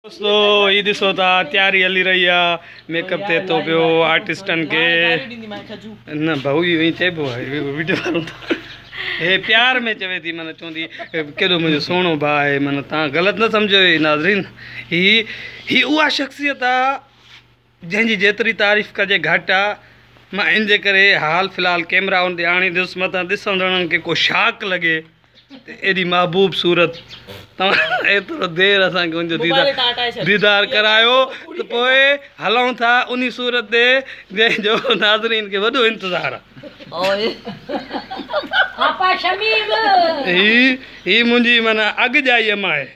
دوستو هي ڏسو ٿا تياري هلي رهي آ ميڪ اپ ٿئي ٿو پيو آرٽسٽن کي نه ڀائو اهو ائين چئبو آهي وڊيو وارو هي پيار ۾ چوي ٿي معنيٰ چوندي ڪيڏو منهنجو سهڻو ڀاء آهي معنيٰ تان غلط نه سمجهو ناظرين هي هي اها شخصيت آ جنهن جي جيتري تعريف ڪجي گهٽ آ. مان ان جي ڪري حال في الحال ڪيمرا ان تي آڻيندس متان ڏسندڙن کي ڪو شاڪ لڳي ته ايڏي محبوب صورت توهان ايترو دير اسان کي ان جو ديدار ديدار ڪرايو ته پوء هلون ٿا انهي صورت تي جنهن جو ناظرين کي وڏو انتظار آ. آپا شميم. هي هي منهنجي معنيٰ اڳ ڄائي اما آهي.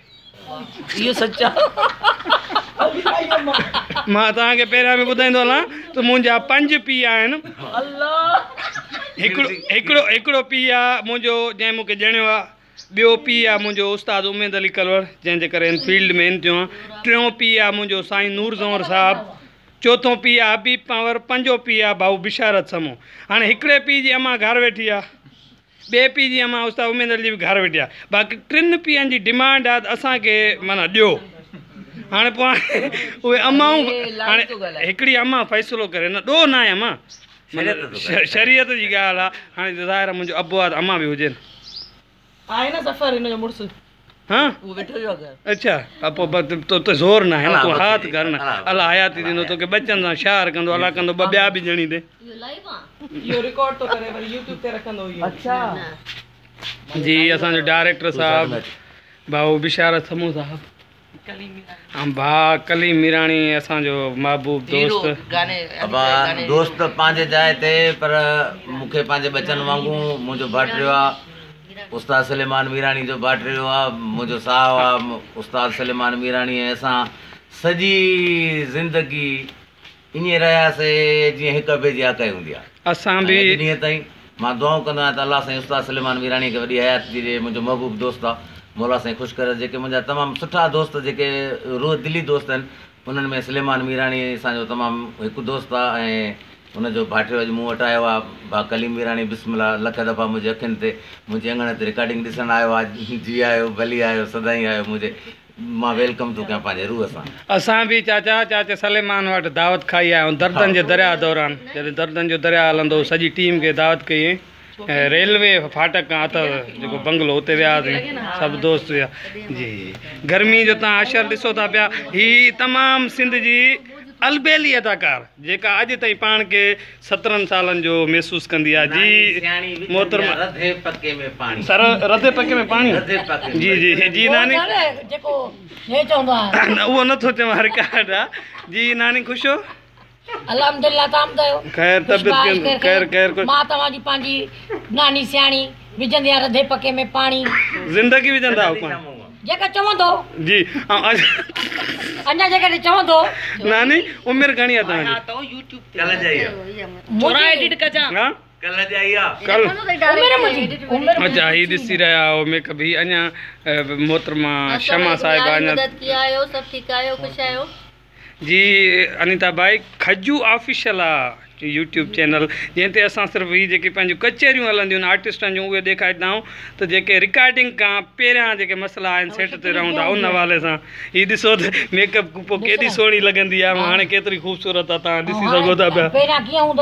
اهو سچ آ. مان توهان کي پهريان به ٻڌائيندو هلان ته منهنجا پنج پيء آهن. هڪڙو هڪڙو هڪڙو پيء آ منهنجو جنهن مون کي ڄڻيو آ. ٻيو پيء آ منهنجو استاد اميد علي ڪلوڙ جنهن جي ڪري هن فيلڊ ۾ ان ٿيو آهيان. ٽيون پيء آ منهنجو سائين نور زئور صاحب. چوٿون پيء آ حبيب پنهور. پنجون پيء آ ڀائو بشارت سمون. هاڻي هڪڙي پيء جي امان گهر ويٺي آ. ٻئي پيء جي امان استاد اميد علي جي به گهر ويٺي آ باقي ٽن پيئن جي ڊمانڊ آ ته اسان کي معنيٰ ڏيو هاڻي پوء اهي امائون هاڻي هڪڙي امان فيصلو ڪري نه ڏوهه ناهي امان شريعت جي ڳالهه آ هاڻي ظاهر آ منهنجو ابو آ ته امان به هجي نه. آهي نه ظفر هن جو مڙس. ها اڇا پوء تو تي زور ناهي نه تون هات ڪر نه الله حياتي ڏيندو توکي ٻچن سان شار ڪندو الله ڪندو ٻه ٻيا به ڄڻي ڏي. اهو رڪارڊ ٿو ڪري وري يوٽيوب تي رکندو اهو. جي اسان جو ڊائريڪٽر صاحب ڀائو بشارت سمون صاحب ۽ ڀاء ڪليم ميراڻي اسان جو محبوب دوست. ابا دوست ته پنهنجي جاء تي پر مون کي پنهنجي ٻچن وانگون منهنجو ڀائٽيو آ استاد سليمان ميراڻي جو ڀائٽيو آ منهنجو ساهه آ استاد سليمان ميراڻي ۽ اسان سڄي زندگي ائين رهياسي جيئن هڪ ابي جي آڪهه هوندي آ اسان ۽ به اڄ ڏينهن تائين مان دعائون ڪندو آهيان ته الله سائين استاد سليمان ميراڻي کي وڏي حياتي ڏي منهنجو محبوب دوست آ مولا سائين خوش ڪريس جيڪي منهنجا تمام سٺا دوست جيڪي روح دلي دوست آهن انهن ۾ سليمان ميراڻي اسان جو تمام هڪ دوست آ ۽ ان جو ڀائٽيو اڄ مون وٽ آيو آ ڀاء ڪليم ميراڻي بسم الله لک دفعا منهنجي اکين تي منهنجي اڱڻ تي رڪارڊنگ ڏسڻ آيو آ جي آيو ڀلي آيو سدائين آيو منهنجي مان welcome ٿو ڪيان پنهنجي روح سان. اسان به چاچا چاچي سليمان وٽ دعوت کائي آيا آهيون دردن جي درياء دوران جڏهن دردن جو درياء هلندو هو سڄي ٽيم کي دعوت ڪئي هئي ريلوي ڦاٽڪ کان اٿس جيڪو بنگلو اتي ويا هئاسين سڀ دوست ويا جي گرمي جو تان حشر ڏسو ٿا پيا هي تمام سنڌ جي البيلي اداڪار جيڪا اڄ تائين پاڻ کي سترهن سالن جو محسوس ڪندي آ جي محترمه رڌي پڪي ۾ پاڻي سر رڌي پڪي ۾ پاڻي جي جي جي ناني جيڪو هي چوندو آ نه اهو نٿو چوان رڪارڊ آ جي ناني خوش هو الحمدلله تان ٻڌايو خير طبيعت ڪيئن خير خير مان توهان جي پنهنجي ناني سياڻي وجهندي آهيان رڌي پڪي ۾ پاڻي. زندگي وجهندا آهيو پاڻي. جيڪا چوندو. جي اڃا جيڪڏهن چوندو. ناني عمر گهڻي آهي توهان جي. ڪلهه ڄائي آ. ٿورا ايڊٽ ڪجان. ها ڪلهه ڄائي آ. ڪلهه عمر منهنجي عمر اچا هي ڏسي رهيا آهيو ميڪ اپ هي اڃا محترمه شمع صاحبه اڃا مدد ڪيا آهيو سڀ ٺيڪ آهيو خوش آهيو. جي انيتا ڀائي کجو آفيشل آ يوٽيوب چينل جنهن تي اسان صرف هي جيڪي پنهنجون ڪچهريون هلنديون آهن آرٽسٽن جون اهي ڏيکاريندا آهيون ته جيڪي رڪارڊنگ کان پهريان جيڪي مسئلا آهن سيٽ تي رهون ٿا ان حوالي سان هي ڏسو ته ميڪ اپ پوء ڪيڏي سهڻي لڳندي آهي هاڻي ڪيتري خوبصورت آ توهان ڏسي سگهو ٿا پيا. پهريان ڪيئن هوندو.